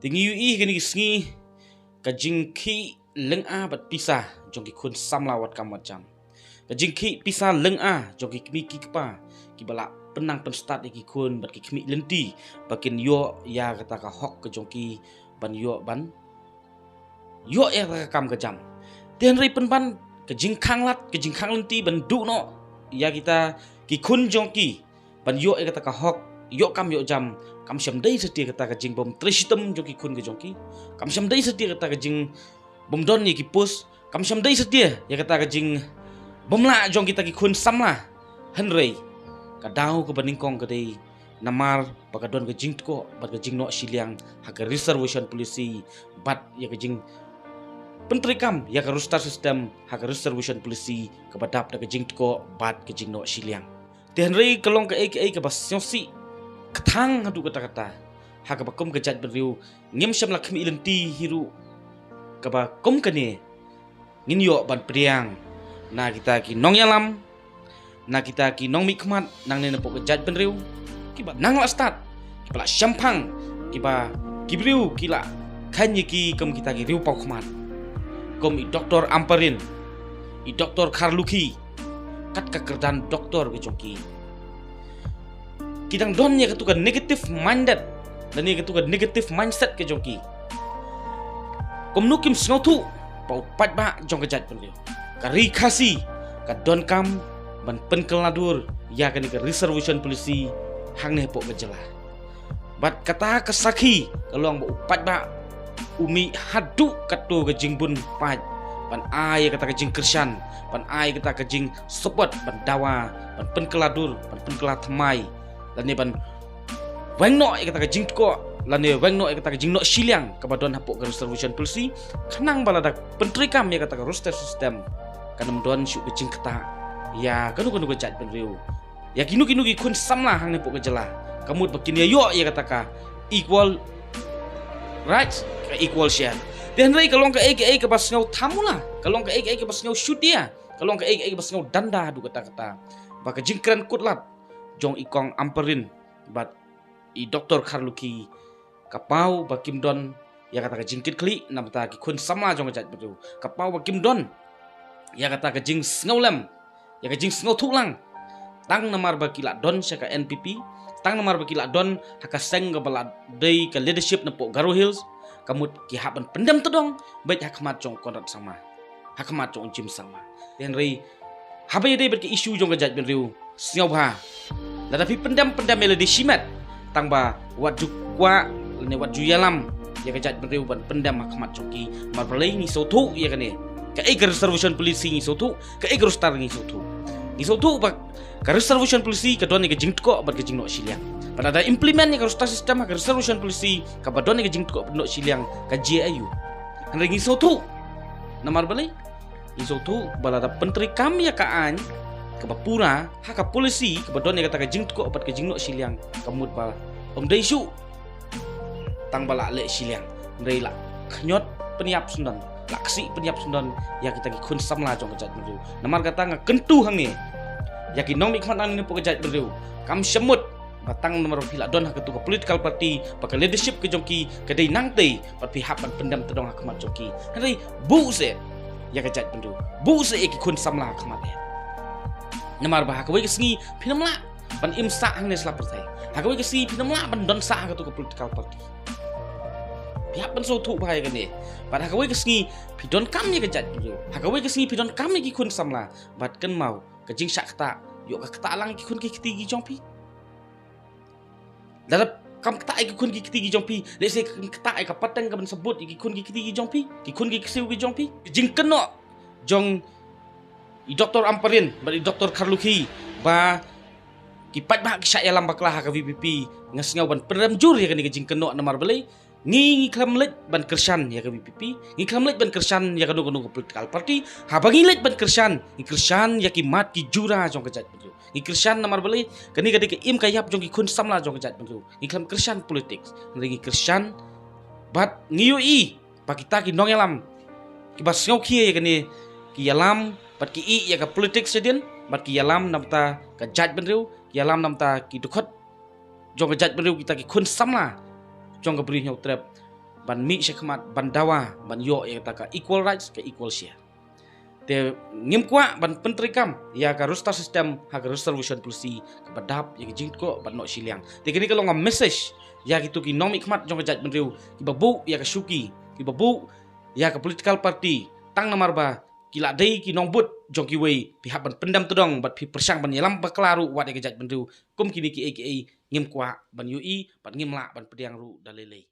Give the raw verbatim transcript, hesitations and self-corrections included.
Te ngi ïohi ha kine ki sngi ka jingkhih lynga bad pisa jong ki khun samla wat kam wat jam. Ka jingkhih pisa lynga jong ki kmie ki kpa kiba la pynnang pynstad ïa ki khun bad ki khmih lynti ba kin ïoh ïa kata ka hok ka jong ki ban ïoh ban ïoh ïa kata ka kam ka jam. Te hynrei pynban ka jingkhang lad ka jingkhang lynti ban duh noh ïa kita ki khun jong ki ban ïoh ïa kata ka hok ïoh kam ïoh jam, kam shym dei satia kata ka jingbym trei shitom jong ki khun ka jong ki. Kam shym dei satia kata ka jingbym don ïa ki post. Kam shym dei satia ïa kata ka jingbym lah jong kita ki khun samla. Hynrei ka daw kaba nyngkong ka dei namar ba ka don ka jingtkoh bad ka jingnoh shiliang ha ka reservation policy bad ïa ka jingpyntreikam ïa ka roster system ha ka reservation policy kaba dap da ka jingtkoh bad ka jingnoh shiliang. Te hynrei ka long kaei kaei kaba sngewsih kthang haduh katta katta ha kaba kum ka jaitbynriew ngim shym la khmih lynti hi ruh kaba kum kane ngin ïoh ban pdiang na kita ki nongïalam, na kita ki nongmihkhmat nangne na pdeng ka jaitbynriew kiba nang la stad, kiba la shemphang, kiba ki briew ki la kheiñ ïa ki kum kita ki riewpawkhmat, kum i Doktor Ampareen, i Doktor Kharlukhi, kat ka kyrdan doktor ka jong ki. Ki dang don ïa katu ka negative minded lane katu ka negative mindset ka jong ki. Kumno kim sngewthuh ba u paidbah jong ka jaitbynriew, ka Ri Khasi, ka donkam ban pynkylla dur ïa kane ka reservation policy hangne hapoh ka jylla. Bad kata ka sakhi ka long ba u paidbah u mih haduh katto ka jingbun paid ban ai ïa kata ka jingkyrshan, ban ai ïa kata ka jingsupport, ban dawa, ban pynkylla dur, ban pynkylla thymmai lane ban weng noh ïa kata ka jingtkoh lane weng noh ïa kata ka jingnoh shiliang kaba don hapoh ka reservation policy. Khnang ba lada pyntreikam ïa kata ka roster system kan ym don shuh ka jingktah ïa kano kano ka jaitbynriew, ïa kino kino ki khun samla hangne hapoh ka jylla, ka mut ba kin ïa ïoh ïa kata ka equal rights, ka equal share. Te hynrei ka long kaei kaei kaba sngew thamula, ka long kaei kaei kaba sngew shutia, ka long kaei kaei kaba sngew danda haduh katta katta ba ka jingkren kut lad jong i Kong Ampareen bad i Doktor Kharlukhi ka paw ba kim don ïa kata ka jingkitkhlieh na bynta ki khun samla jong ka jaitbynriew, ka paw ba kim don ïa kata ka jingsngewlem, ïa ka jingsngewthuh lang. Tang namar ba ki la don sha ka N P P, tang namar ba ki la don ha ka seng kaba la dei ka leadership napoh Garo Hills, ka mut ki hap ban pyndem tdong beit ha khmat jong u Conrad Sangma, ha khmat jong u James Sangma. Te hynrei haba ïadei bad ka issue jong ka jaitbynriew, sngewbha, lada phi pyndem, pyndem ïa lade shimet, tang ba wat ju kwah lane wat ju ïalam ïa ka jaitbynriew ban pyndem ha khmat jong ki. Namar balei? Ngi sngewthuh ïa kane, kaei ka reservation policy ngi sngewthuh, kaei ka roster ngi sngewthuh. Ngi sngewthuh ba ka reservation policy ka don ïa ka jingtkoh bad ka jingnoh shiliang. Bad lada implement ïa ka roster system ha ka reservation policy kaba don ïa ka jingtkoh bad noh shiliang, ka jia aiu? Hynrei ngi sngewthuh. Namar balei? Ngi sngewthuh ba lada pyntreikam ïa ka aiñ kaba pura ha ka policy kaba don ïa kata ka jingtkoh bad ka jingnoh shiliang, ka mut ba ym dei shuh tang ba la leh shiliang, hynrei la khñiot pynïap syndon, la ksih pynïap syndon ïa kita ki khun samla jong ka jaitbynriew. Namar kata nga kyntu hangne ïa ki nongmihkhmat nangne napoh ka jaitbynriew, kam shym mut ba tang namar ba phi la don ha katu ka political party, ba ka leadership ka jong ki ka dei nangtei bad phi hap ban pyndem tdong ha khmat jong ki. Hynrei buh seh ïa ka jaitbynriew, buh seh ïa ki khun samla ha khmat eh. Namar ba ha kawei ka sngi phin ym lah ban im sah hangne sla pyrthei, ha kawei ka sngi phin ym lah ban don sah ha katu ka political party. Phi hap ban sngewthuh bha ïa kane. Bad ha kawei ka sngi phi donkam ïa ka jaitbynriew, ha kawei ka sngi phi donkam ïa ki khun samla. Bad kynmaw, ka jingshah ktah ïoh ka ktah lang ïa ki khun ki kti ki jong phi. Lada kam ktah ïa ki khun ki kti ki jong phi, lehse kan ktah ïa ka pateng kaban sa bud ïa ki khun ki kti ki jong phi, ki khun ki ksiew ki jong phi. Ka jingkynnoh jong i Doktor Ampareen bad i Doktor Kharlukhi ba ki paidbah ki shah ïalam bakla ha ka V P P, nga sngew ban pynrem jur ïa kane ka jingkynnoh. Namar balei? Ngi, ngi khlem leit ban kyrshan ïa ka V P P, ngi khlem leit ban kyrshan ïa kano kano ka political party. Haba ngi leit ban kyrshan, ngi kyrshan ïa ki mat ki jura jong ka jaitbynriew. Ngi kyrshan namar balei? Kane ka dei ka im ka ïap jong ki khun samla jong ka jaitbynriew. Ngi khlem kyrshan politics, hynrei ngi kyrshan bad ngi ïohi ba kita ki nongïalam kiba sngewkhia ïa kane ki ïalam bad ki ïeh ïa ka politics shadien, bad ki ïalam na bynta ka jaitbynriew, ki ïalam na bynta ki dkhot jong ka jaitbynriew, kita ki khun samla jong ka Bri Hynñiewtrep. ban mih shakhmat ban dawa ban ïoh ïa kata ka equal rights, ka equal share. Te ngim kwah ban pyntreikam ïa ka roster system ha ka reservation policy kaba dap ïa ka jingtkoh bad noh shiliang. Te kane ka long ka message ïa kito ki nongmihkhmat jong ka jaitbynriew kiba buh ïa ka shuki, kiba buh ïa ka political party, tang namar ba ki la dei ki nongbud jong kiwei. Phi hap ban pyndem tdong bad phi pyrshang ban ïalam bakla ruh wat ïa ka jaitbynriew. Kum kine kiei kiei ngim kwah ban ïohi bad ngim lah ban pdiang ruh da lei lei.